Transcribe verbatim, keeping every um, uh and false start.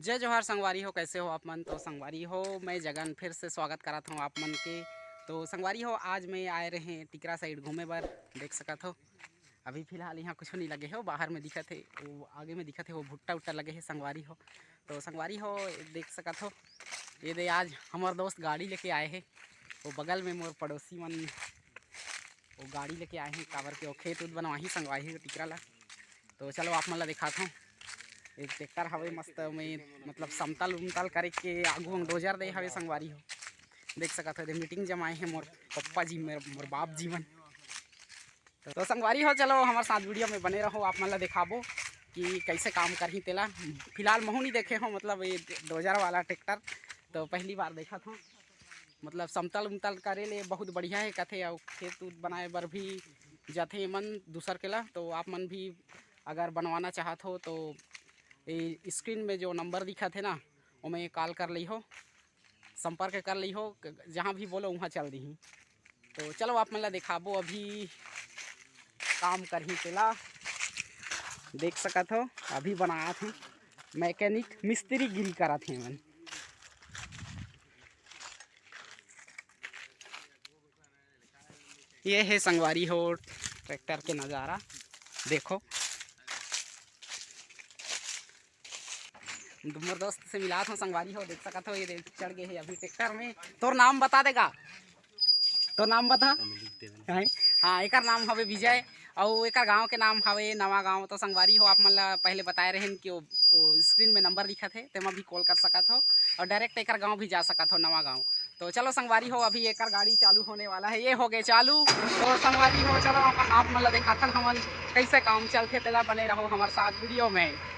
जय जोहार संगवारी हो, कैसे हो आप मन? तो संगवारी हो, मैं जगन फिर से स्वागत करत हूँ आप मन के। तो संगवारी हो, आज मैं आए रहे टिकरा साइड घूमे बर। देख सकत हो, अभी फिलहाल यहाँ कुछ नहीं लगे हो, बाहर में दिखत है, वो आगे में दिखत है, वो भुट्टा उट्टा लगे है संगवारी हो। तो संगवारी हो, देख सकत हो, ये दे आज हमार दोस्त गाड़ी लेके आए है, वो बगल में मोर पड़ोसी मन, वो गाड़ी लेके आए हैं, काबर के वो खेत उत बनवाही संगवारी हो टिकरा ला। तो चलो आप मन ला दिखात हूँ, ये ट्रैक्टर हवे मस्त में, मतलब समतल उमतल करे के आगू हम डोजर दे हवे संगवारी हो। देख सकत हो, मीटिंग जमाए हैं मोर पप्पा जी, मोर, मोर बाप जी मन। तो, तो संगवारी हो, चलो हमारे साथ वीडियो में बने रहो, आप मन ला दिखाबो कि कैसे काम करही तेला। फिलहाल महू नहीं देखे हो, मतलब ये डोजर वाला ट्रैक्टर तो पहली बार देखत हो। मतलब समतल उमतल करे ले बहुत बढ़िया है कथे, अउ खेत उत बनाए बर भी जाथे मन दूसर के ला। तो आप मन भी अगर बनवाना चाहत हो तो ये स्क्रीन में जो नंबर दिखत है ना, ओमे कॉल कर ली हो, संपर्क कर ली हो, जहाँ भी बोलो वहाँ चल दी। तो चलो आप मन ला दिखाबो अभी काम करही तेला। देख सकत हो, अभी बनात हे, मैकेनिक मिस्त्री गिरी करत हे मन। ये है संगवारी हो ट्रैक्टर के नज़ारा, देखो। मोर दोस्त से मिलात हो संगवारी हो, देख सकत हो, ये देख चढ़ गए है अभी ट्रैक्टर में। तोर नाम बता देगा, तोर नाम बता। हाँ, एकर नाम हवे विजय, अउ एकर गांव के नाम हवे नवा गांव। तो संगवारी हो, आप मन ला पहले बताए रहेन कि वो, वो स्क्रीन में नंबर दिखत है, तेमा भी कॉल कर सकत हो, अउ डायरेक्ट एकर गांव भी जा सकत हो, नवा गांव। तो चलो संगवारी हो, अभी एकर गाड़ी चालू होने वाला है, ये हो गए चालू। तो संगवारी हो, चलो अपन आप मन ला देखाथन हमन कैसे काम चलथे, तेला बने रहो हमारे साथ वीडियो में।